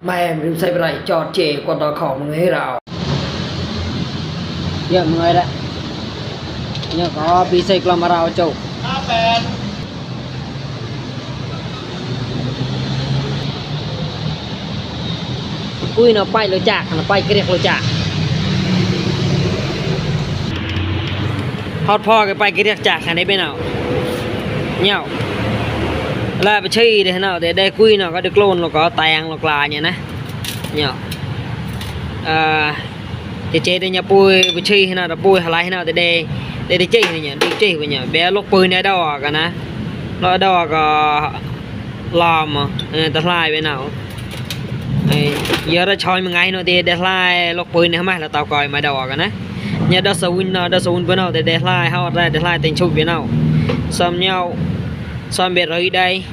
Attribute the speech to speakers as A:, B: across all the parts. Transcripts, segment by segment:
A: Mẹ em sai brai cho chê con tao khổ người rào.
B: Dạ người đấy. Nhớ có bị xây làm rào châu. Ui nó bay lo chạc, nó bay cái đẹp lo chạc. Hot po cái bay cái đẹp chạc này bên nào? Nhau. Là bị chơi thế nào để đây quy nó có được lôn nó có tàng nó là như này nhở thì chơi đây nhà bùi bị chơi thế nào là bùi hay thế nào để chơi này nhở đi chơi với nhở bé lúc bùi này đâu cả na nó đâu có làm mà ta lại bên nào giờ nó chơi một ngày nó để lại lúc bùi này mà là tao coi mà đâu cả na nhà đó sâu bên nào để lại họ để lại tình chụp bên nào xâm nhau xâm biệt rồi đây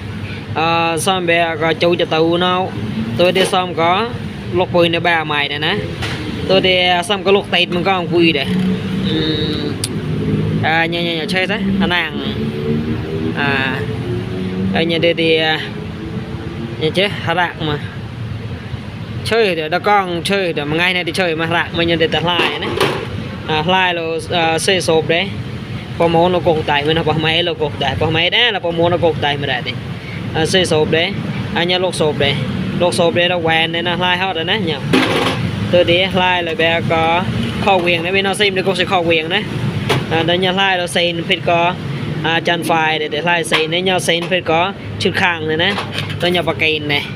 B: xóm bé có chú cho tàu nào tôi đi xóm có lục bùi này ba mày này nè tôi đi xóm có lục tịt mình có ông quỳ đây nhà chơi thế anh nàng nhà đây thì nhà chứ hà rạc mà chơi để đó con chơi để mà ngày này đi chơi mà rạc mà nhà để đặt lại đấy lại là xe sộp đấy có món nó cột tay mình học máy nó cột tay có máy đó là có món nó cột tay mình đây xây sộp đấy nhà lột sộp đấy nó quen nên là lai hết rồi đấy nhỉ từ đi lai là bé có kho quyền đấy bên nó xem được cũng sẽ kho quyền đấy đây nhà lai nó xây phết có chân phai để lai xây đấy nhau xây phết có chữ khang này đấy tôi nhà bạc kền này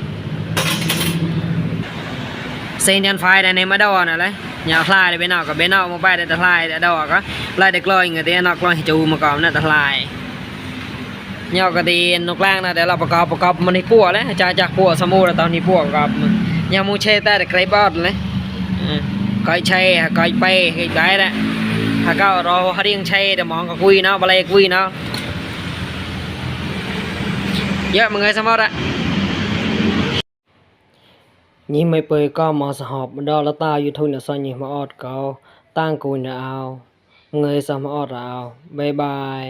B: xây chân phai này mới đâu này đấy nhà lai bên nào một bài để lai để đâu có lai để lôi người ta nó lôi chủ mà còn nó lai nhauก็ดีนกล่างนะเดี๋ยวเราประกอบมันให้ปัวเลยจากปัวสมูแล้วตอนนี้ปัวกับยังมูเชแต่ไกลบอดเลยก้อยเชก้อยไปไกลแหละถ้าก็รอเรียงเชเดี๋ยวมองก็คุยเนาะอะไรคุยเนาะเยอะมึงไงสมอดอะนี่ไม่เปยก็มาสหอบดอลตาอยู่ทุนเนี่ยซอยนี่มาออดเกาตั้งกูเนี่ยเอาเงยสมอดเอาบายบาย